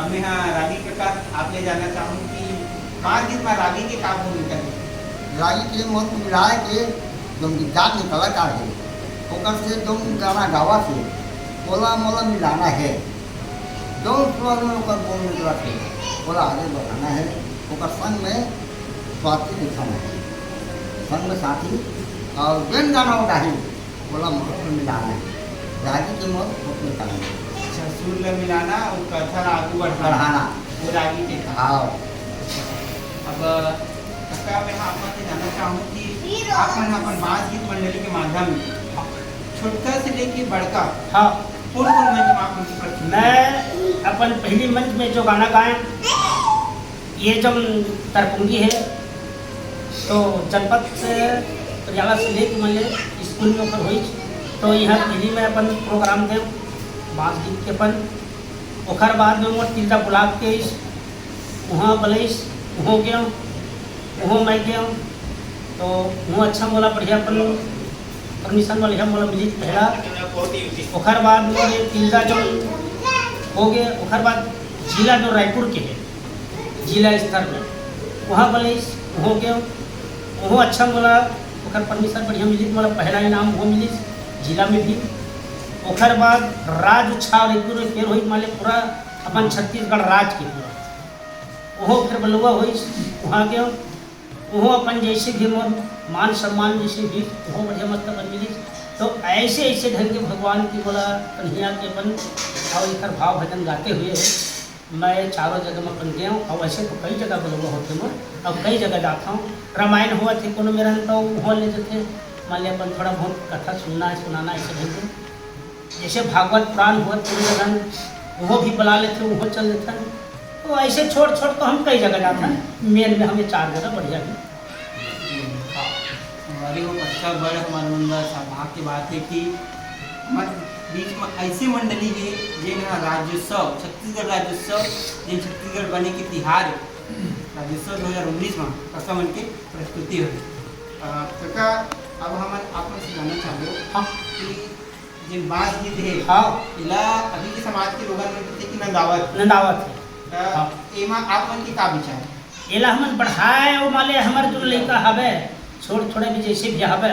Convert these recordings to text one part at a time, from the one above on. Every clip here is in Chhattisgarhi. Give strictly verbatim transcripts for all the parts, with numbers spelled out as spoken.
मैं हाँ रागी कका, आप ले जानना चाहूँ कि बांस गीत में रागी के का भूमिका है? रागी के मन मिलाए के जो विद्वान में कलाकार है, ओकर से जो गाना गावा से ओला मोला मिलाना है, जो स्वर में ओकर बोल निकलत है, ओला आगे बढ़ाना है, ओकर संग में स्वाति दिखाना है, संग में साथी और बेन गाना गाही, ओला मोर में मिलाना है, रागी के मोर में मिलाना है। अच्छा, सुर ला मिलाना और कथा ला आगू बढ़ाना, बढ़ाना। वो रागी के काम। हाँ। अब कका, मैं आप मन से जानना चाहूँ कि आप मन अपन बांस गीत मंडली के माध्यम ले छोटका से लेके बड़का, हाँ। कौन कौन मंच में आप मन की प्रस्तुति? मैं अपन पहली मंच में जो गाना गाए, ये जो तरकुंडी है, तो जनपद से, पटियाला से लेके मन ले स्कूल में ओकर होइस, तो यहाँ दिल्ली में अपन प्रोग्राम दे बांस गीत के अपन। ओकर बाद में मोर तिरजा ब्लॉक के इस, वहाँ बलेस, वहाँ गया, वहाँ मैं गया, तो वहाँ अच्छा मोला बढ़िया अपन परमिशन वाले हम मोला मिली पहला। ओकर बाद मोर ये तिरजा जो हो गए, ओकर बाद जिला जो रायपुर के है, जिला स्तर में, वहाँ बलेस, वहाँ गया, वहाँ अच्छा मोला ओकर परमिशन बढ़िया मिली, मोला पहला इनाम वो मिली जिला में भी। ओकर बाद राज्य छाव एक में फेर होई, मान ले पूरा अपन छत्तीसगढ़ राज्य के पूरा, ओहो फिर बलुआ होई, वहाँ गया, ओहो अपन जैसे भी मोर मान सम्मान जैसे भी, ओहो बढ़िया मस्त अपन मिली। तो ऐसे ऐसे ढंग के भगवान की बोला कन्हैया के अपन और एकर भाव भजन गाते हुए मैं चारों जगह में अपन गया हूँ। और ऐसे तो कई जगह बलुआ होते मोर, और कई जगह जाता हूँ। रामायण हुआ थे कोनो मेरा तो वहाँ ले जाते, मान लिया अपन थोड़ा बहुत कथा सुनना है, सुनाना है, ऐसे ढंग से। जैसे भागवत पुराण हुआ तो वो जगह वो भी बुला लेते, वो चल देते हैं। तो ऐसे छोड़ छोड़ तो हम कई जगह जाते हैं, मेन में हमें चार जगह बढ़िया भी। हमारे वो अच्छा बड़ हमारे मन ला सौभाग्य की बात है कि हमारे बीच में ऐसे मंडली है, जेन ह राज्योत्सव, छत्तीसगढ़ राज्योत्सव, जेन छत्तीसगढ़ बने के तिहार है, राज्योत्सव दो हज़ार उन्नीस में कका मन के प्रस्तुति हुई। अ, कका, अब हमन आप मन से जानना चाहबो हाँ। कि जेन बांस गीत है, हाँ। एला अभी के समाज के लोगन मन कथे कि नंदावत। नंदावत है। त हाँ। एमा आप मन के का विचार है? एला हमन बढ़ाए, ओ माले हमर जो लइका हवे, छोट छोटे भी जैसे भी हवे,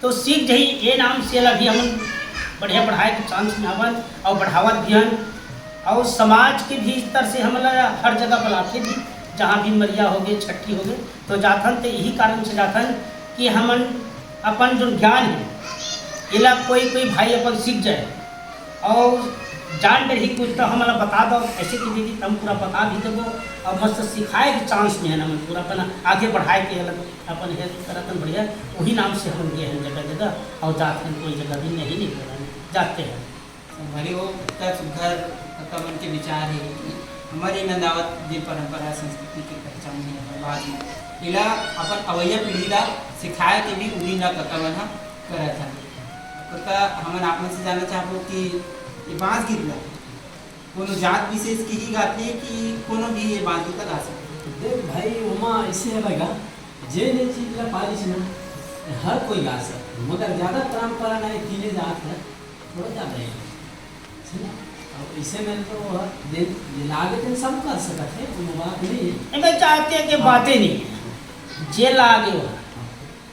तो सीख जही, ए नाम से एला भी हमन बढ़िया बढ़ाए के चांस में हवन और बढ़ावत भी हन। और समाज के भी स्तर से हमला हर जगह बुलाथे भी, जहाँ भी मरिया होगे, छट्ठी होगे, तो जाथन। तो यही कारण से जाथन कि हमन अपन जो ज्ञान है, एला कोई कोई भाई अपन सीख जाए और जान डरही कुछ तो हमला बता दो, ऐसे कि दीदी हम पूरा बता भी देबो और मस्त सिखाए के चांस में है ना, हम पूरा अपन आगे बढ़ाए के अलग अपन हेल्प करतन बढ़िया। वही नाम से हम गए हैं जगह जगह और जाथन, कोई जगह भी नहीं निकलना, जाते हैं। हमारे वो इतना सुघर कका मन के विचार है कि हमारे नंदावत जे परंपरा संस्कृति के पहचान है, हर बात में एला अपन अवैया पीढ़ी ला सिखाए के भी उम्मीद ला कका मन ह करत हन। कका, हमन आप मन से जानना चाहबो कि ये बांस गीत ला कोनो जात विशेष के ही गाथे कि कोनो भी ये बांस गीत ला गा सकथे? देख भाई, ओमा ऐसे हवय गा, जेन ये चीज ला पालिस ना, हर कोई गा सकथे, मगर ज्यादा परंपरा ना ये तीने जात है, थोड़ा ज्यादा है, है ना? अब इसे में तो वह दे, जे लागे तेन सब कर सकत है, वो बात नहीं है। एमे जाते के बाते नहीं है, जे लागे वह।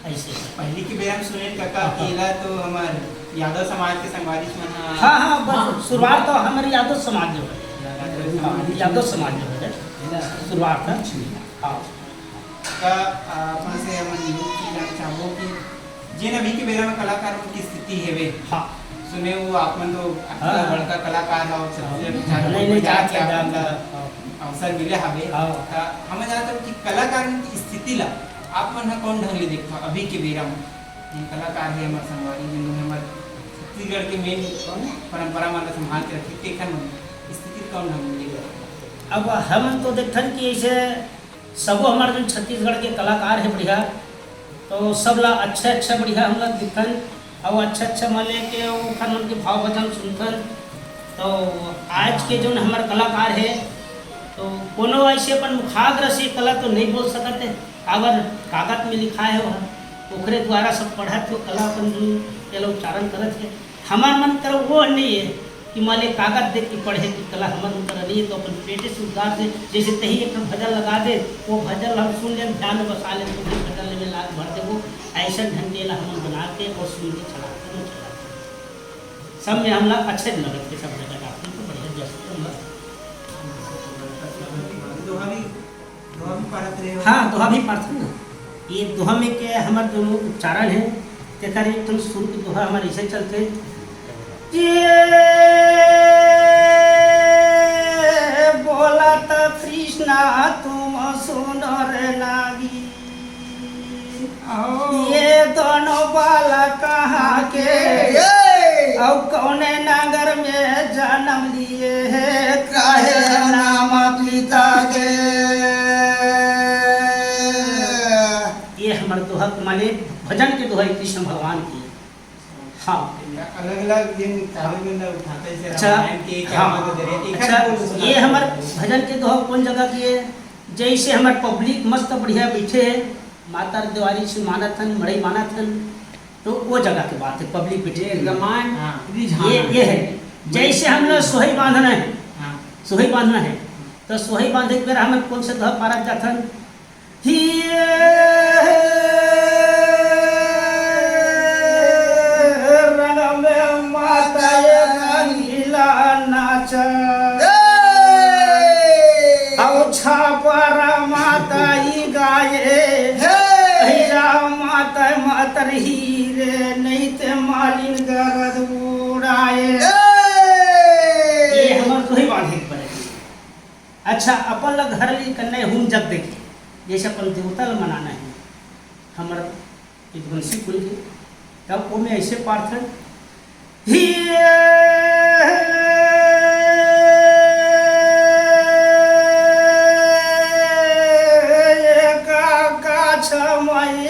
ऐसे। पहली के बेरा में सुने कका हाँ, कि हाँ। एला तो हमार यादव समाज के संगवारी मन ह हाँ, हाँ, बस हाँ। शुरुआत तो हमारे यादव समाज जो है। यादव हाँ, समाज। यादव समाज जो है, एला शुरुआत है। हाँ। का, आ, अपन से हमन ये चीज जानना चाहबो कि जेन अभी के बेरा में कलाकार मन की स्थिति हेवे। हाँ। सुने वो आप मन तो अच्छा हाँ। बड़का कलाकार हो, हाँ। छत्तीसगढ़ के चारों नहीं, ओर नहीं, जाके जाके आप मन ला हाँ। अवसर मिले हवे। हाँ। त हमन जानत हन कि कलाकार मन की स्थिति ला आप मन ह कौन ढंग ले देखथव अभी के बेरा में? जेन कलाकार हे हमर संगवारी, जेन मन हमर छत्तीसगढ़ के मेन परंपरा मन ला संभाल के रखे, तेखर मन स्थिति कौन ढंग ले देखथव? अब हम तो देखथन कि ऐसे सबो हमार जो छत्तीसगढ़ के कलाकार है बढ़िया, तो सब ला अच्छा अच्छा बढ़िया हम ला दिखन, और अच्छा अच्छा मान ले के ओखर मन के भाव भजन सुनथन। तो आज के जो हमार कलाकार है, तो कोनो ऐसे अपन मुखाग्र से कला तो नहीं बोल सकत है, काबर कागज में लिखा है वह, ओकरे द्वारा सब पढ़त हो कला अपन जो तेला उच्चारण करत है। हमार मन कर वो नहीं है, कि माले कागज देख के पढ़े के कला हमर ऊपर नहीं है, तो अपन पेटे से उद्गार दे, जैसे तही एक भजन लगा दे, वो भजन हम सुन लेन, ध्यान में बसा लेन, तो भी भजन में लाग भर देबो। ऐसा ढंग के ला हमन बना के और सुन के चला के चला। सब में हमला अच्छे लगत के सब जगह का, तो बढ़िया जस हमला। दोहा भी, दोहा भी पढ़त रहे हो? हाँ, दोहा भी पढ़थन ना। ये दोहा में के हमर जो उच्चारण है, तेकर एक ठन शुरू के दोहा हमर ऐसे चलते। ये बोलत कृष्णा तुम सुनो रे नागी। ये दोनों बालक कहाँ के? ये! अउ कौने नगर में जन्म लिए हैं? काहे नाम पिता के? ये हमर दोहा माने भजन के दोहा कृष्ण भगवान की। हाँ। अलग-अलग जिन काव्य में ना उठाते, जैसे अच्छा, रामायण के, हाँ। क्या बोलते हैं, एक अच्छा, आध बोल सुना ये दो। हमर भजन के दोहा कौन जगह के है? जैसे हमर public मस्त बढ़िया बैठे है, मातर देवारी से मानत हन, मड़ई मानत हन, तो वो जगह के बात है, public बैठे ये है। रामायण हाँ। रिझाना ये, ये है। है। जैसे हम लोग सोहई बांधना है, हाँ। सोहई बांधना है, तो सोहई बांधे के बेरा हमन कौन से दोहा पारत जाथन? ही रंग में माता ये रंगीला नाच। ए! अउ छापर माता ई गाए। हे! अहिरा माता मातर हीरे, नहीं ते मालिन गरद उड़ाए। ए! ये हमर दोहे बांधे के पड़ेगी। अच्छा, अपन ल घर ले कन्या हुम जग देखे, जैसे अपन देवता ल मनाना है, हमर विध्वंसी कुल के, तब ओमे ऐसे पारथन, "हिये का, का छमई,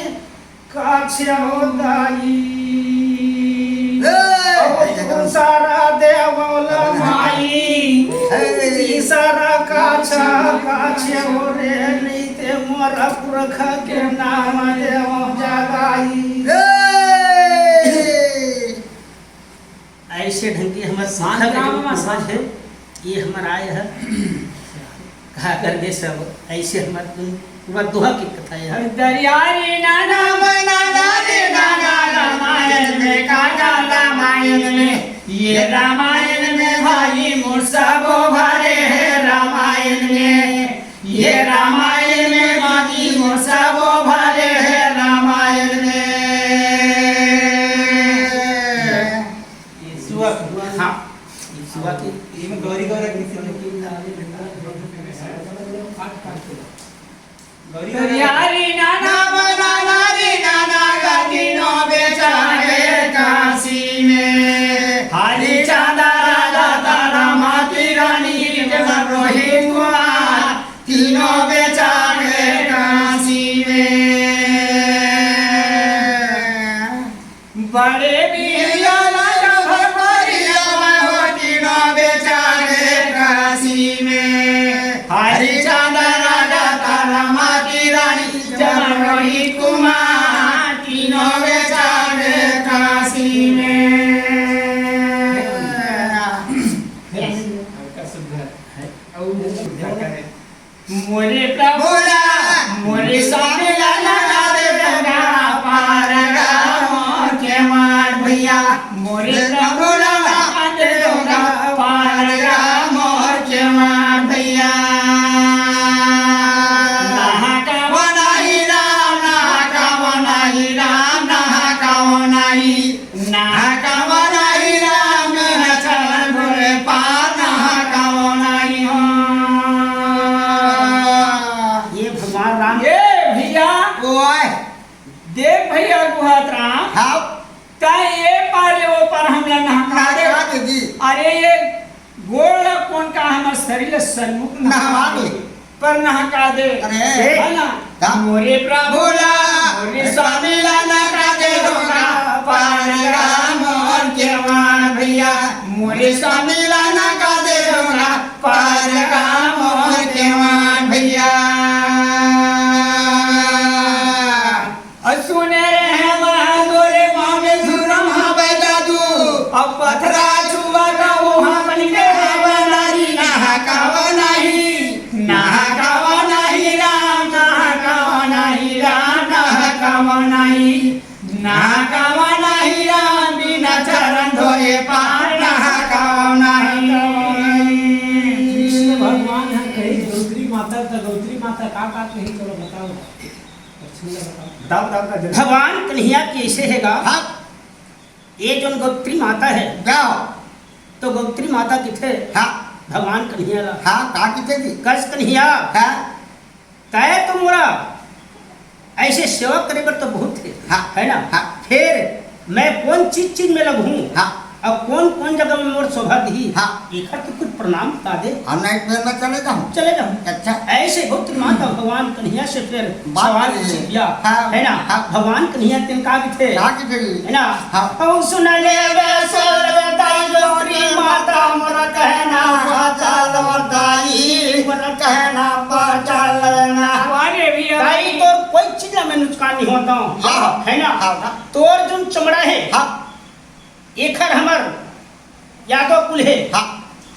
का छेहो दाई।" ए, दूसरा देवल माई, ए। तीसरा का छा, का छेहो रे, नहीं ते मोर पुरख के नाम देव जगाई। ए। ऐसे ढंग के हमर शांत सिखा के राम पूर्वज है, ये हमर आय है। का करबे सब ऐसे हमर पूरा दोहा के कथा है। दरिया रे नाना बनाना रे नाना, रामायण में का का रामायण में, ये रामायण में भाई मोर सबो भरे है रामायण में, ये रामायण में भाई मोर सबो भरे है रामायण में। ये सुआ के। हाँ, ये सुआ के। ये में गौरी गौरा किसी ने की। गौरी गौरा। यारी नाना बनाना रे नाना, तीनों बेचारे काशी में। हरिचंद राजा तारा माती रानी, रोहित कुमार, तीनों बेचारे काशी में। बड़े बिहारी राजा भगवान राम हो तीनों बेचारे काशी में। हरिचंद राजा तारा माती रानी जब रोहित कुमार तीनों बेचारे काशी में। हल्का सुधार। और मोरे प्रभु ला, मोरे स्वामी ला लगा दे डोंगा पार गा मोर केवाड़ भैया। मोरे प्रभु ला लगा दे डोंगा पार गा मोर केवाड़ भैया। नहा कावो नाही राम, नहा कावो नाही राम, नहा कावो नाही। नहा कावो नाही राम, चरण भोले पार नहा कावो नाही हो। ये भगवान राम। ये भैया। ओए। देख भैया गुहात राम। हाँ। तैं ये पार ले वो पार हमला नहा नहा दे। दे जी। अरे ये गोड़ ला कोन का हमर शरीर ला सन्मुख नहवा नहवा दे। दे। पर नहका दे। अरे। है ना? का? मोरे प्रभु ला, मोरे स्वामी ला नहका दे डोंगा, पार गा मोर केवाड़ भैया। मोरे स्वामी ला नहका दे डोंगा, पार गा मोर केवाड़ भैया। अ सुने रे हमार तोरे गाँव में धुरम हवय दादू, अब पथरा छुआ का वहाँ कवनाई, ना कवनाई राम बिना चरण धोए पार, ना कवनाई। कृष्ण भगवान ह कही गौत्री माता, त गौत्री माता का का कही, चलो बताओ। बताओ, बताओ, बताओ। भगवान कन्हैया के ऐसे हे गा। हाँ। ये जोन गौत्री माता हे, क्या? तो गौत्री माता किथे? हाँ। भगवान कन्हैया ला। हाँ, का किथे जी? कस कन्हैया। हाँ। तय तो मोला ऐसे सेवा करे बर तो बहुत हे, हाँ। है ना? हाँ। फिर मैं कौन चीज चीज में लगहूँ? हाँ। अउ कौन कौन जगह में मोर शोभा दिही? हाँ। एकर तो कुछ प्रणाम बता दे। हम नहीं, फिर मैं चले जाऊँ। चले जाऊँ। अच्छा। ऐसे गौत्री माता भगवान कन्हैया से फिर बात सवाल करिए। पूछे भैया, हाँ। है ना? हाँ। भगवान कन्हैया तेन का किथे? का किथे? है ना? हाँ। अउ सुन ले बे सरदाई गौत्री माता मोर कहना बचल दाई, मोर कहना बचल ना। अरे भैया। दाई तोर कोई चीज में नुकसान नहीं होता हूँ। हाँ। है ना? हाँ। तोर जोन चमड़ा हे, हाँ। एखर हमर यादव कुल हे। हाँ।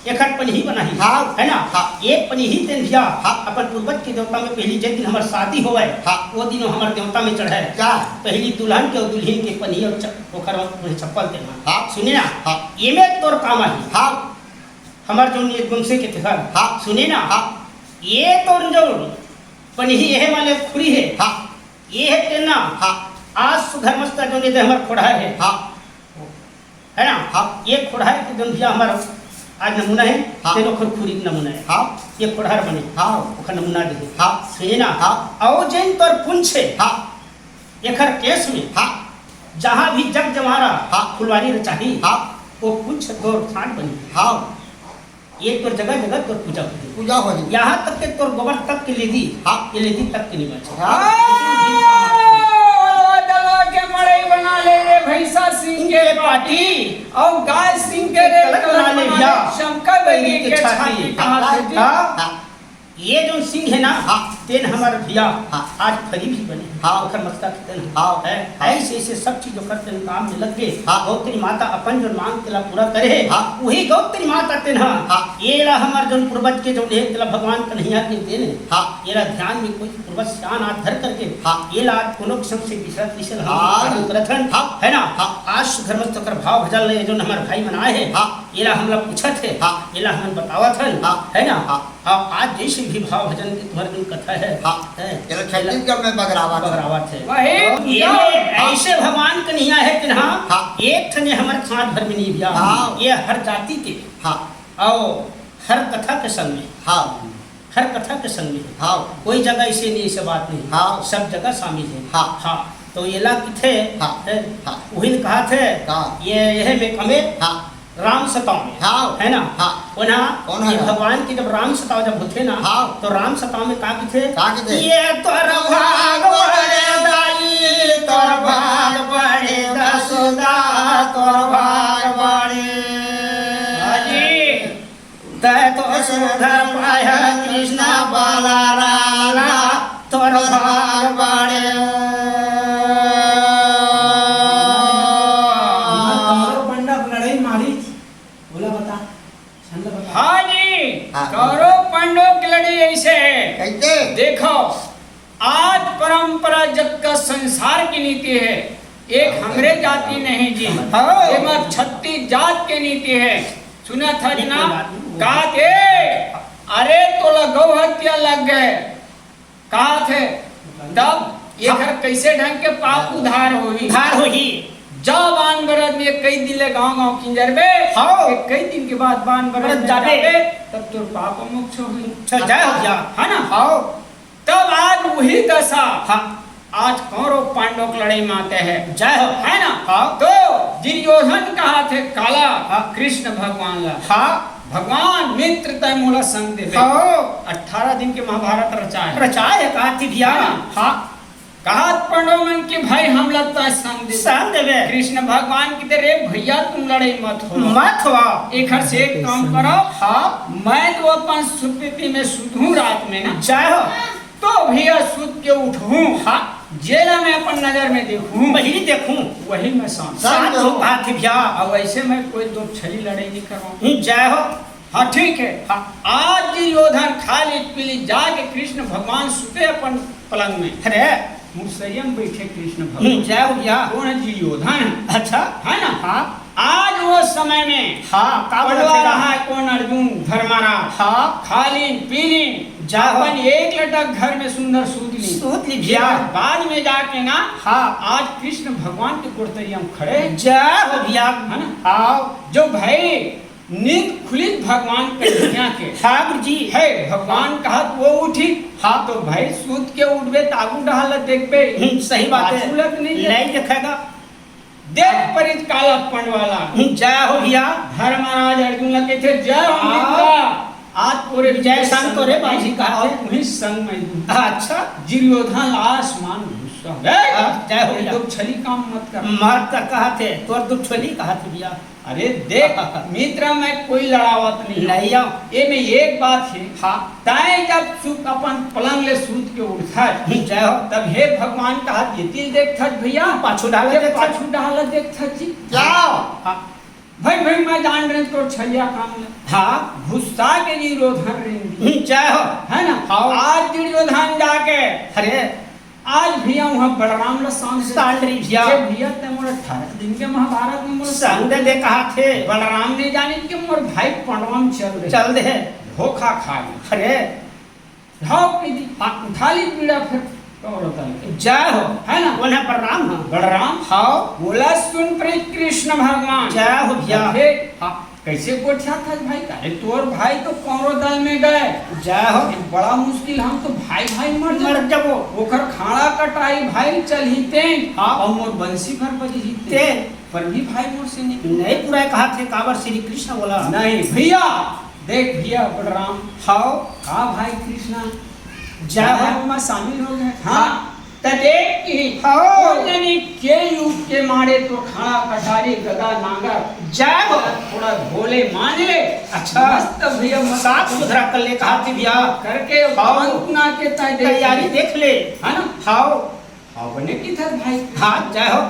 एखर पनही बनाही। हाँ। है ना? हाँ। एक पनही तेन भैया, हाँ। अपन पूर्वज के देवता में पहली जे दिन हमर शादी होवय, हाँ। वो दिन हमर देवता में चढ़े। क्या? पहली दुल्हन के अउ दुल्हिन के पनही अउ च-, ओखर ओढ़े चप्पल तेन। हाँ। सुने ना? हाँ। ये में तोर काम आही। हाँ। हमर जोन ये गुमसे के तेखर। हाँ। सुने ना? हाँ। ये तोर जो पनही हे वाले खुरी हे। हाँ। ये हे तेन ना। हाँ। आज सुधर मस्ता जोन ये दे हमर खोड़हा हे। हाँ। है ना? हाँ। ये खोड़हा के जोन भैया हमर आज नमूना हे, हाँ। तेनो खुरखुरी के नमूना हे। हाँ। ये खोड़हा बने। हाँ। ओखर नमूना दे। हाँ। सुने ना? हाँ। अउ जेन तोर पुंछ हे, हाँ। एखर केस में, हाँ। जहाँ भी जग जमारा, हाँ। फुलवारी रचाही, हाँ। वो पुंछ तोर ठाट बनी। हाँ। ये तोर जगह जगह तोर पूजा होही। पूजा होही। यहाँ तक के तोर गोबर तक के लेदी, हाँ। ये लेदी तक के नहीं बचे। हाँ। दलवा दलवा के मड़ई बना ले रे भैंसा सिंह के पाटी, अउ गाय सिंह के रे कलक बना ले भैया। शंकर बैरी के छाती। हाँ। हाँ। ये जो सिंह हे ना, हाँ। तेन हमर भैया, हाँ। आज फरी भी बने। हाँ। ओखर मस्तक तेन हाँ। है। हाँ। ऐसे ऐसे सब चीज ओकर तेन काम में लग गे। हाँ। गौत्री माता अपन जो मांग तेला पूरा करे हे, हाँ। वही गौत्री माता तेन हा। हाँ। ये ला हमर जो पूर्वज के जो हे, तेला भगवान कन्हैया के देन हे। हाँ। ये ला ध्यान में कोई पूर्वज सियान हाथ धर करके, हाँ। ये ला कोनो किस्म से बिसरत, बिसरत हम हाँ। पालन करत हन। हाँ। है ना? हाँ। आज सुधर मस्त ओकर भाव भजन ले जो हमर भाई मन आए हे। हाँ। ये ला हमला पूछत हे। हाँ। ये ला हमन बतावत हन। हाँ। है ना? हाँ। हाँ, आज जैसे भी भाव भजन के तुम्हारे दिन कथा है, हाँ। है, ये लोग छत्तीसगढ़ में बगरावत है। बगरावत है। वही तो ये हाँ। ऐसे भगवान कन्हैया है कि हाँ, हाँ। एक ठने हमर खांट भर में नहीं भैया। हाँ। ये हर जाति के हाँ। और हर कथा के संग में। हाँ। हर कथा के संग में। हाँ। कोई जगह ऐसे नहीं, ऐसे बात नहीं। हाँ। सब जगह शामिल है। हाँ। हाँ। तो ये ला किथे हाँ। है? हाँ। वही ने कहा थे, हाँ। ये, यह में कमे हाँ। राम सताव में, हाँ। है ना? हाँ। वो ना, कौन है ये ना? भगवान की जब राम सताव जब होथे ना, हाँ। तो राम सताव में का किथे? का किथे? ये तोर भाग बड़े दाई, तोर भाग बड़े दसुदा, तोर भाग बड़े। हाँ जी। तै तो सुधर पाया कृष्णा बाला राना, तोर भाग बड़े। कौरव पंडव लड़ाई मारी, बोला बता, छंद बता। हाँ जी, हाँ। कौरव पंडव की लड़ाई ऐसे है। कैसे? देखो, आज परंपरा जग का संसार की नीति है, एक हमरे जाति नहीं जी, हाँ। एमा छत्तीस जात के नीति है। सुना था जी ना? का के? अरे तोला गौ हत्या लग गए। का थे? तब ये हाँ। घर कैसे ढंग के पाप उधार होही? उधार होही। जा बान बरत में कई दिन ले गांव गांव किंजर बे। हाँ। ये कई दिन के बाद बान बरत बरत में जाबे। जाबे, तब तोर पाप मोक्ष होही। अच्छा, जय हो जा। है ना? हाँ। तब आज वही दशा, हाँ। आज कौरव पांडव के लड़ाई में आते हैं। जय हो। है ना? हाँ। तो दुर्योधन कहा थे काला, हाँ। कृष्ण भगवान ला। हाँ। भगवान मित्र तय मोला संग देवे। हाँ। अठारह दिन के महाभारत रचा है। रचा है, कहा थी भैया। है ना? हाँ। कहा पांडव मन के भाई हमला तय संग देवे। संग देवे। कृष्ण भगवान की दे रे भैया तुम लड़ाई मत हो। मत हो। एक हर से एक काम करो। हाँ। मैं तो अपन सुरपति में सुत हूँ रात में ना। जय हो। तो भैया सुत के उठूं, हाँ। जेला मैं अपन नजर में देखूं, वही देखूं। वही मैं शांत। शांत हो बात है भैया। अब ऐसे मैं कोई दो छली लड़ाई नहीं करवाऊं। हम्म, जय हो। हाँ, ठीक है। हाँ। आज दुर्योधन खाली पीली जाके कृष्ण भगवान सुते अपन पलंग में। अरे। मुसरिया म बइठे कृष्ण भगवान। हम्म, जय हो भैया। कोन ह? दुर्योधन। अच्छा। है ना? हाँ। आज वो समय में हाँ, का बोलत पंडवा हे गा? रहा है कोन? अर्जुन, धर्मराज। हाँ। खा लीन, पी लीन, जय हो। अपन एक लटक घर में सुंदर सूत लीन। सूत लीन भैया। फिर बाद में जाके ना, हाँ। आज कृष्ण भगवान के गोड़तरिया में खड़े। जय हो भैया। है ना? हाँ। जो भाई नित खुलित भगवान कन्हैया के ठाकुर जी। हे भगवान कहत वो उठी। हाँ। तो भाई सूत के उठबे त आगू डहार ल देखबे। हम्म, सही बात है। पाछू ल तो नहीं देख-, नहीं देखेगा। देख परित काला पंडवाला। हम्म, जय हो भैया। धर्मराज अर्जुन ल कहिथे, "जय हो हाँ। मित्र, आज तोरे विजय संग तोरे बाजी कहा अउ थे। उही संग में दूं।" अच्छा। दुर्योधन आसमान गुस्सा। ए, हाँ, जय हो भैया। दुख छली काम मत कर। मत कर कहा थे, तोर दुख छली कहा थे भैया। अरे देख मित्र, मैं कोई लड़ावत नहीं हूँ। नहीं आव। एमे एक बात हे, हाँ। तैं जब सु-, अपन पलंग ले सूत के उठथस, जय हो। तब हे भगवान कहत एती ल देखथस भैया, पाछू डहार ल के देखथस। पाछू डहार ल देखथस जी। क्या? हाँ। भाई, भाई, मैं जान रहे तोर छलिया काम ले। हाँ। गुस्सा के दुर्योधन रेंग दी। हम्म, जय हो। है ना? हाँ। आज दुर्योधन जाके अरे। आज भैया वहाँ बलराम ला सांस दे। सांस दे भैया। ये भैया ते मोर अठारह दिन के महाभारत में मोर संग दे कहा थे। बलराम नहीं जाने कि मोर भाई पंडवा में चल दे। चल दे। धोखा खा गए। अरे। लाव के दी, पा-, उठा ली पीड़ा फिर कौरव दल के। जय हो। है ना? कौन है बलराम? हाँ। बलराम। हाँ। बोला सुन प्रिय कृष्ण भगवान। जय हो भैया। अरे, हाँ। कैसे गोठियाथस भाई? अरे तोर भाई तो कौरव दल में गए। जय हो। ये बड़ा मुश्किल, हम तो भाई भाई मर मर जाबो। ओकर खाड़ा कटाई भाई चलही तेन, हाँ। अउ मोर बंसी भर बजही तेन। तेन। पर भी भाई मोर से नहीं। नहीं पूरा कहा थे काबर श्री कृष्ण बोला। नहीं भैया, देख भैया बलराम। हाँ। का भाई कृष्णा? जय हो। मैं शामिल हो गए। हाँ। हाँ। त देख कि हाँ। कोन जनी के युग के मारे तो खाड़ा कटारी गदा नांगर। जय हो। थोड़ा भोले मान ले। अच्छा। मस्त भैया, मस्त। साफ सुथरा कर ले कहा थी भैया। करके हाँ। पान पुना के तय देख तैयारी ले। देख ले। है ना? हाँ। हाँ, बने की थर भाई। हाँ, जय हो।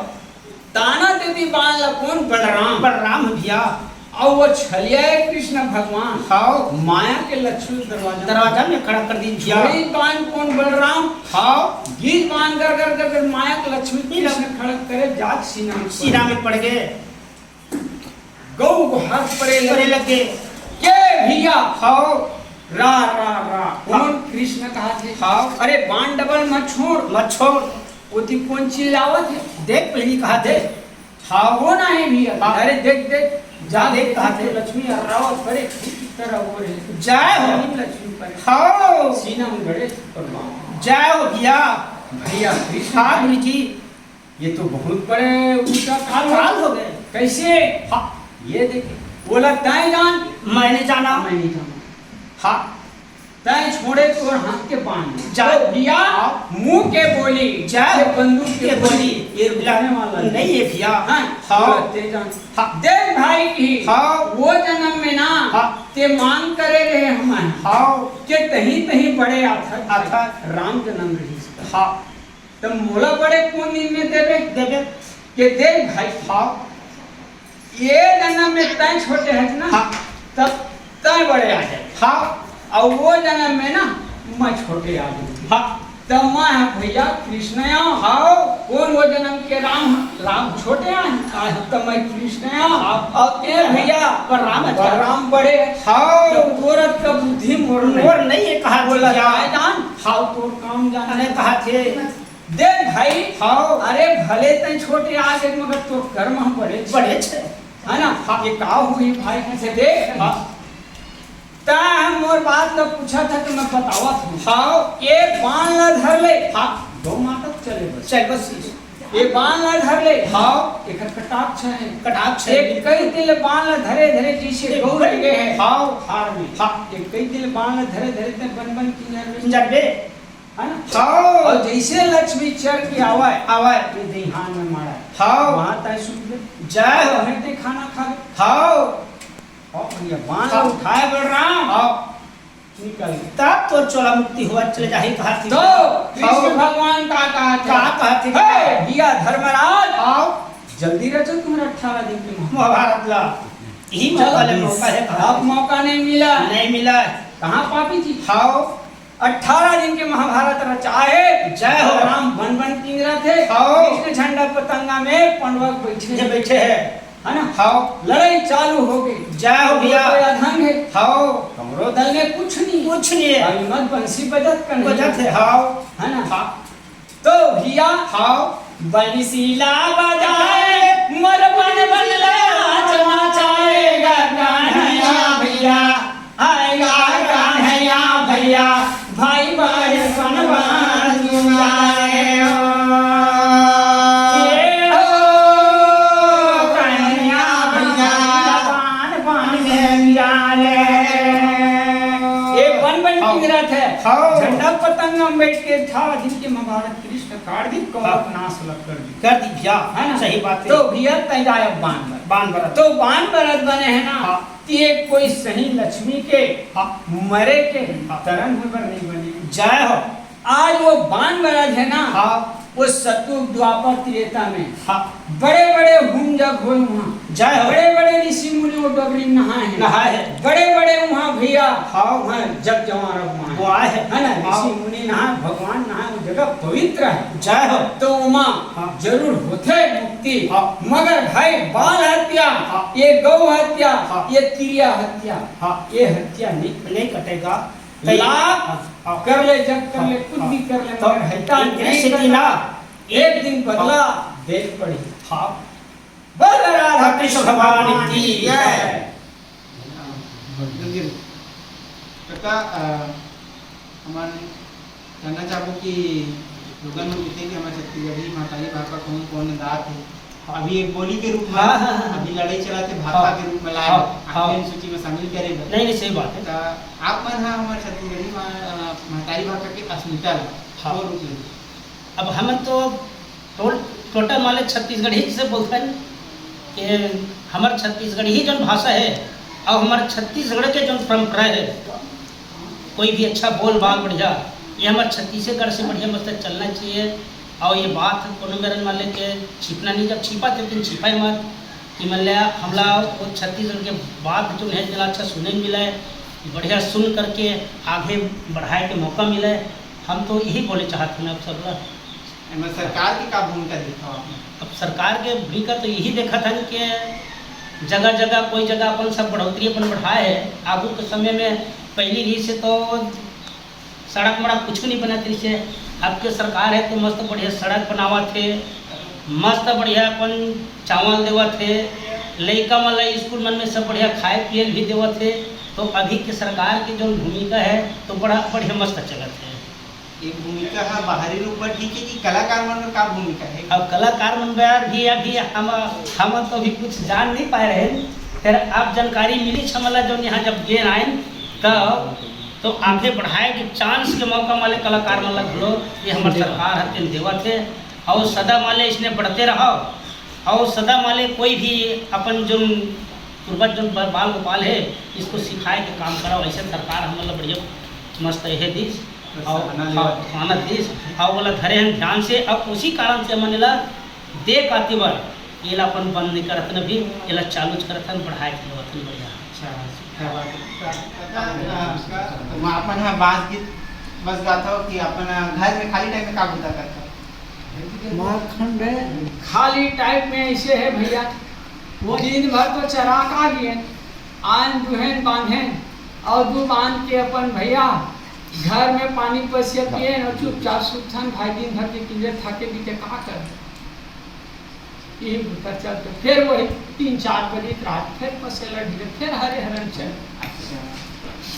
ताना देती बान ला कोन? बलराम। बलराम भैया। अउ वो छलिया है कृष्ण भगवान। हाँ। माया के लक्ष्मी दरवाजा। दरवाजा में खड़ा कर दी भैया। छोड़ी बान कोन? बलराम। हाँ। गीत बान कर कर कर कर माया के लक्ष्मी कृष्ण खड़ा करे जात सीना में पड़। सीना में पड़ गए। गौ गुहार परे लगे। परे लगे। के भैया? हाँ। रा, रा, रा। कोन कृष्ण कहा थे? हाँ। अरे बान डबल मत छोड़। मत छोड़। ओती कोन चिल्लावत हे? देख पहली कहा थे। हाँ। कोन आहे भैया? हाँ। अरे देख, देख। जा जा देख देख, कहा देख थे। लक्ष्मी अर्रावत परे, ठीक तरह हो रहे। जय हो। लक्ष्मी परे। हाँ। सीना में गड़े पर बान। जय हो भैया। भैया कृष्ण हाँ, गुरु जी। ये तो बहुत बड़े ऊंचा काल हो। काल हो गए। कैसे? हाँ। ये देखिए, बोला, "तय जान।" मैं नहीं जाना। मैं नहीं जाना। हाँ। तय छोड़े तोर हाथ के बान। जा। तो भैया, हाँ। मुंह के बोली, जा। ये बंदूक के के बोली। बोली, ये रुकने वाला नहीं। नहीं है भैया। हाँ। हाँ। बोला, "तय जान।" हाँ। देख भाई की, हाँ। वो जन्म में ना, हाँ। ते मांग करे रहे हमारे। हाँ। के तही तही बड़े आथर, आथर। राम जन्म रही। हाँ। त मोला बड़े कोन दिन में देबे? देबे। के देख भाई, हाँ। ये जन्म में तय छोटे हस ना, हाँ। तब तय बड़े आ जाए। हाँ। अउ वो जन्म में ना, मैं छोटे आ जाऊँ। हाँ। त मैं ह भैया कृष्ण आऊँ। हाँ। कोन वो जन्म के राम ह? राम छोटे आए। हाँ। त मैं कृष्ण आऊँ। हाँ। अउ ते भैया पर राम अच्छा। पर राम बड़े। हाँ। त तोर अतका बुद्धि मोर नहीं। मोर नहीं है कहा बोला भैया। जाए जान। हाँ। तोर काम जाने। अरे कहा थे। देख भाई, हाँ। अरे भले तैं छोटे आ गए, मगर तोर कर्म ह बड़े छे। बड़े छे। है ना? हाँ। ये का हुई भाई, कइसे देख? हाँ। तैं ह मोर बात ल पूछत हस त मैं बतावत हूँ। हाँ। ये बान ल धर ले। हाँ। गौ माता चले बस। चल बस। ये बान ल धर ले। हाँ। एकर कटाक्ष हे। कटाक्ष हे। ये कई दिन ले बान ल धरे धरे जैसे ये गौ रह गए हैं। हाँ। हार में। हाँ। ये कई दिन ले बान ल धरे धरे तैं बन बन किंजर में। किंजर में। है ना? हाँ। अउ जइसे लक्ष्मी चर के आवय, आवय। ये दइहान में माड़य। हाँ। वहाँ तैं सुतबे। जय हो। वहीं तैं खाना खाबे। हाँ। अउ भैया, बान हाँ। उठाय बलराम। हाँ। निकल। तब तोर चोला मुक्ति होवत चले जाही कहा थी। तो कृष्ण हाँ। भगवान का कहा थे? का कहा थे? हे भैया धर्मराज। हाँ। जल्दी रचो तुम्हारा अठारह दिन के महाभारत। महाभारत ला। यही चलो। मौका ले, मौका है कहा अब थे। मौका नहीं मिला। नहीं मिला। कहाँ पापी जी? हाँ। अठारह दिन के महाभारत रचाए। जय हो। राम बन बन किंगरत हे। हव। कृष्ण झंडा पतंगा में पंडवा बइठे हे। बइठे हे। है ना? हव। लड़ाई चालू हो गई। जय हो भैया। कोई अधंग हे। हव। हमरो दल में कुछ नहीं। कुछ नहीं हे। अभी मत बंसी बजत कन्हैया। बजत हे, हव। है ना? हाँ। तो भैया, हव। बंसीला बजाए, मोर बन बन ला चमचाएगा कान्हैया भैया, आएगा कान्हैया भैया, भाई बड़े बनवा जुआए हो। ये हो कान्हैया भैया, बन बन में जुआए। ये बन बन हव। किंगरत हे। हव। झंडा पतंगा में बैठ के अठारह दिन के महाभारत कृष्ण काट दी, कौरव हाँ। नाश अलग कर दी। कर दी भैया, है ना? सही बात है। तो भैया तैयार अब बान बर। बान बरत। तो बान बरत बने हे ना, हाँ। कि ये कोई सही लक्ष्मी के हाँ। मरे के हाँ। तरन होय बर नहीं बने। जय हो। आज वो बान बरत हे ना, हाँ। वो सतयुग द्वापर त्रेता में हाँ। बड़े बड़े हुम जग होय वहाँ। जय हो। बड़े बड़े ऋषि मुनि वो डबरी नहाए हे। नहाए हे। बड़े बड़े वहाँ भैया, हाँ। वहाँ जग जवार वहाँ हे। वो आए हे। है ना? हाँ। ऋषि मुनि नहाए, भगवान नहाए, वो जगह पवित्र हे। जय हो। तो उमा हाँ। जरूर होथे मुक्ति। हाँ। मगर भाई बाल हत्या, हाँ। ये गौ हत्या, हाँ। ये तिरिया हत्या, हाँ। ये हत्या नहीं नहीं कटेगा। लाख हाँ, हाँ। कर ले, जग कर ले, हाँ, कुछ हाँ। भी कर ले, तो मगर हत्या एक नहीं स्थिति करना। ना, एक दिन बदला हाँ। देख पड़ी। हाँ। बोल राधा कृष्ण भगवान की जय। काका, अ, हमन जानना चाहबो कि लोगन मन पूछथे कि हमर छत्तीसगढ़ी महतारी भाखा कौन कौन गात हे। हाँ। अभी एक बोली के रूप में, हाँ, हाँ, हाँ। अभी लड़ाई चलत हे, भाखा हाँ। के रूप में लाए हाँ, बर, हाँ। आखिरी अनुसूची में शामिल करे बर। नहीं, नहीं, सही बात है। त आप मन ह हमर छत्तीसगढ़ी मा-, अ, महतारी भाखा के अस्मिता ला हाँ। वो रूप ले। अब हमन तो टोल-, टोटल माले छत्तीसगढ़ी से बोलथन कि हमर छत्तीसगढ़ी जौन भाषा हे अउ हमर छत्तीसगढ़ के जौन परंपरा हे, कोई भी अच्छा बोल बाल बढ़िया, ये हमर छत्तीसगढ़ से बढ़िया मस्त चलना चाहिए। अउ ये बात कोनो मेरन माले के छिपना नहीं, जब छिपा थे, तेन छिपाए मत कि मतलब हमला वो छत्तीसगढ़ के बात जौन हे, तेला अच्छा सुने मिले, बढ़िया सुन करके आगे बढ़ाए के मौका मिले। हम तो यही बोले चाहत हन आप सब ला। एमा सरकार के का भूमिका देखथव आप मन? अब सरकार के भूमिका तो यही देखत हन कि जगह-जगह, कोई जगह अपन सब बढ़ोतरी अपन बढ़ाए हे। आगू के समय में पहली रहिस हे तो सड़क मड़क कुछ भी नहीं बनत रहिस हे। अब के सरकार हे तो मस्त बढ़िया सड़क बनावत हे, मस्त बढ़िया अपन चावल देवत हे, लइका मन ला स्कूल मन में सब बढ़िया खाए पिए ल भी देवत हे। तो अभी के सरकार के जौन भूमिका हे तो बड़ा बढ़िया मस्त चलत हे। ये भूमिका ह बाहरी रूप बर ठीक हे कि कलाकार मन बर का भूमिका हे? अब कलाकार मन बर भी अभी हम, हम तो अभी कुछ जान नहीं पाए रहे, फिर आप जानकारी मिली हमला जौन यहाँ जब गे आएन तब तो आगे बढ़ाए के चांस के मौका माले कलाकार मन ला घलो ये हमर सरकार ह तेन देवत हे। अउ सदा माले इसने बढ़ते रहव, अउ सदा माले कोई भी अपन जौन पूर्वज जौन ब-, बाल गोपाल हे, इसको सिखाए के काम करव। ऐसे सरकार हमन ला बढ़िया मस्त हे दिस। अउ प्रोत्साहन हाँ, देवत। प्रोत्साहन दिस। अउ ओला धरे हन ध्यान से, अउ उसी कारण से हमन एला दे काती बर, एला अपन बंद नहीं करत न भी, एला चालू च करत हन, बढ़ाए के देवत हन बढ़िया। अच्छा, क्या बात है। का-, का-, का-, का-, तो आप मन ह बांस गीत बस गाथव कि अपन घर में खाली टाइम में का बूता करथव? माखन रे। खाली टाइम में ऐसे हे भैया, वो दिन भर तो चरा का लियेन, आन दुहेन बांधेन, अउ दू बांध के अपन भैया घर में पानी पसिया पियेन अउ चुपचाप सुतथन। भाई दिन भर के किंजर थाके बीते का कर, यही भूतर चलते। फिर वही तीन चार बजे के रात फिर पसेला ढीले, फिर हरे हरन चल। अच्छा,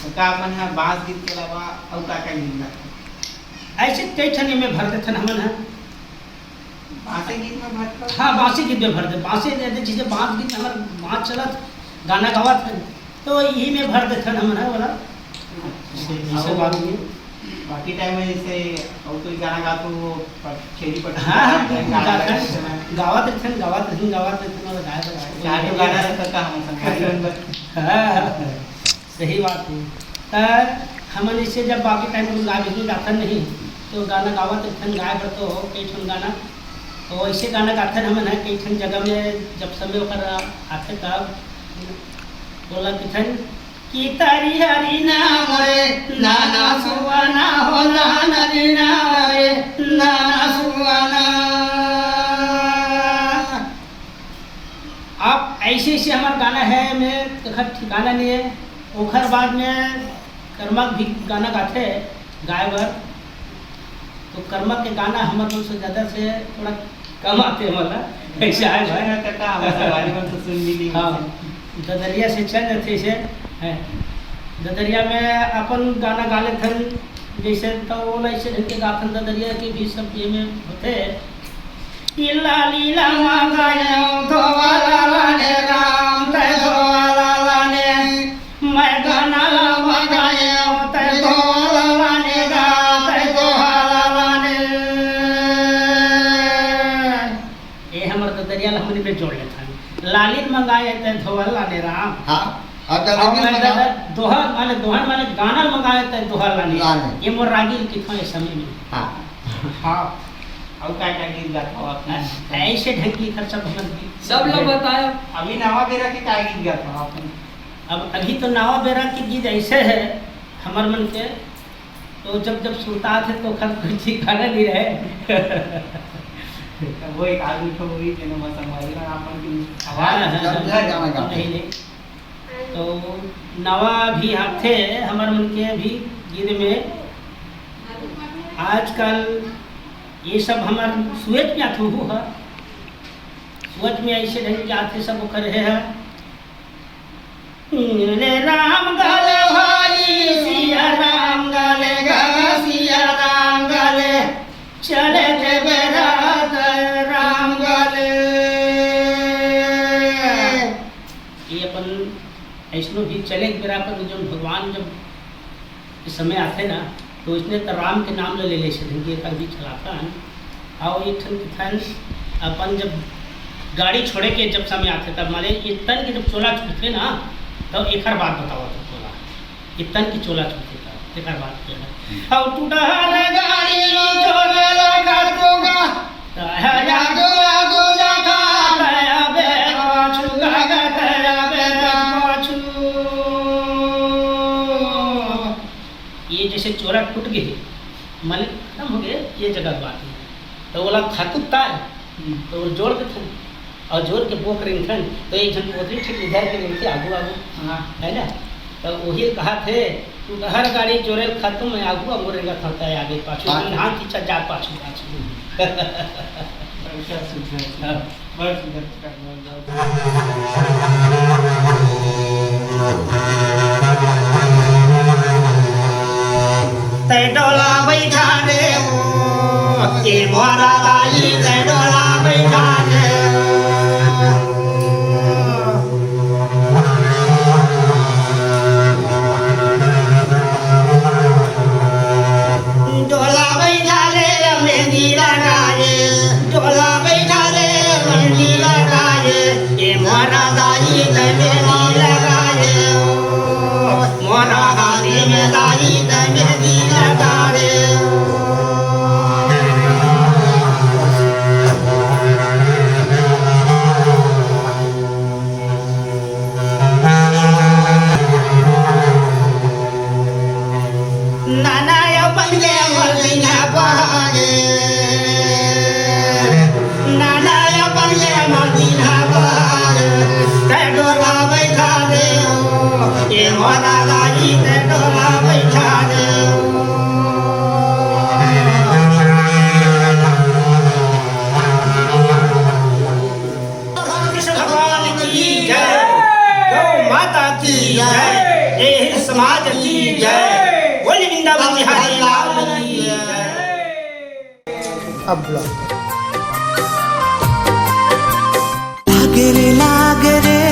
तो का अपन ह बांस गीत के अलावा अउ का का गीत गाथव? ऐसे कई ठन में भर देथन हमन ह। बांसे गीत में भर देथव? हाँ, बांसे गीत में भर दे। बांसे जैसे, जैसे बांस गीत हमर बांस चलत, गाना गावत है, तो यही में भर देथन हमन ह वाला। अच्छा। ऐसे, ऐसे बात नहीं। बाकी टाइम में जैसे अउ कोई गाना गाथव, वो पट-, छेरी पट-, हाँ, हाँ, गाना गाथन, गाना गाथन, गावत रहिथन, गावत रहिथन, गावत रहिथन, वाला गाए बर आए। चार ठो गाना रहता था हम संग, गाना बस। हाँ, हाँ, सही बात है। त हमन ऐसे जब बाकी टाइम में गाना भी गाथन नहीं, तो गाना गावत रहिथन, गाए बर तो कई ठन गाना, तो ऐसे गाना गाथन हमन ह, कई ठन जगह में जब समय ओकर आथे तब बोला किथन, कि तरी हरी नाम रे, नाना सुवना हो, नाना रे नाम रे, नाना सुवना। अब ऐसे ऐसे हमार गाना है, मैं तखर ठिकाना नहीं है। ओखर बाद में कर्मक भी गाना गाथे, गाए बर। तो कर्मक के गाना हमर मन से ज्यादा से थोड़ा कम आथे, वाला ऐसे आए भाई। अच्छा, का हमर संगवारी मन तो सुन भी नहीं हाँ, सकते। ददरिया से चल जाथे से, है। ददरिया में अपन गाना गा लेथन, जैसे तो वो ऐसे ढंग के गाथन, ददरिया के भी सब ये में होथे। कि लाली ला मंगायो धोवाला लाने राम, तै धोवाला लाने। मैं गाना ला मंगायो, तै धोवाला लाने राम, तै धोवाला लाने। ये हमर ददरिया ला हमनी में जोड़ लेथन। लाली मंगाए तै धोवाला लाने राम। हाँ, और और ददरिया मैं मंगा- ददा-, दोहर माने, दोहर माने गाना मंगाए तै धोवाला लाने। लाने। ये मोर रागी लिखित हूँ इस समय में। हाँ। हाँ। अउ का का गीत गाथव आप? ऐसे ढंग के खर्चा बहुत गीत सब लोग बताओ। अभी नवा बेरा के का गीत गाथव आप? अब अभी तो नवा बेरा के गीत ऐसे है हमर मन के, तो जब जब सुरता थे तो खर कोई ठिकाना नहीं रहे। वो एक आदमी को वही जेनो बस संगवारी में अपन की आवाज हाँ, हाँ, जब हाँ, जाए गाना गाना। नहीं, नहीं। तो नवा भी आथे हमर मन के भी गीत में। आजकल ये सब हमर सुएत में आथू है, सुएत में ऐसे ढंग के आथे सब ओकर हे है। ले राम गले भाई, सिया राम गले गा, सिया राम गले, चले के बेरा राम गले। ये अपन ऐसनो भी चले के बेरा पर जब भगवान जब समय आथे ना, तो इसने तो राम के नाम ले ले से ढंग के कर भी चलाथन। और एक ठन कथन अपन जब गाड़ी छोड़े के जब समय आथे तब माने ये तन के जब चोला छूटथे ना, तो एकर बात बताओ तो चोला, ये तन के चोला छूटथे तब एकर बात के है। और टूटा हर गाड़ी चोला लगा दूंगा। ये जैसे चोला टूट गए, मालिक खत्म हो गए, ये जगह बात है। तो ओला खातू ताय, हम्म। तो वो जोड़ के थन, और जोड़ के बोक रिंगथन, तो एक झन पोतरी ठीक इधर के रिंगथे आगू आगू, हाँ। है ना? तो वही कहा थे, "तू तो हर गाड़ी जोरे खातू में आगू आगू रेंगा था, तय आगे पाछू, हाँ। हाथ खींचा जा पाछू पाछू।" अच्छा, सुंदर, हाँ। बहुत सुंदर। तै डोला बैठा दे ओ, ए मोरा दाई, तै डोला बैठा दे ओ। डोला बैठा ले मेहंदी लगा ले, डोला बैठा ले मेहंदी लगा ले, ए मोरा दाई ते मेहंदी लगा ले, ओ मोरा हाथी में दाई ते मेहंदी लगा ले। नाना अपन के मर्दिना बहारे, नाना अपन के मर्दिना बहारे, तै डोला बैठा दे ओ, ए मोरा दाई तै डोला बैठा दे ओ। कृष्ण भगवान की जय, गौ माता की जय, एही समाज की जय, बोल वृंदावन बिहारी लाल की जय। अब बुलाओ। लाग रे, लाग रे,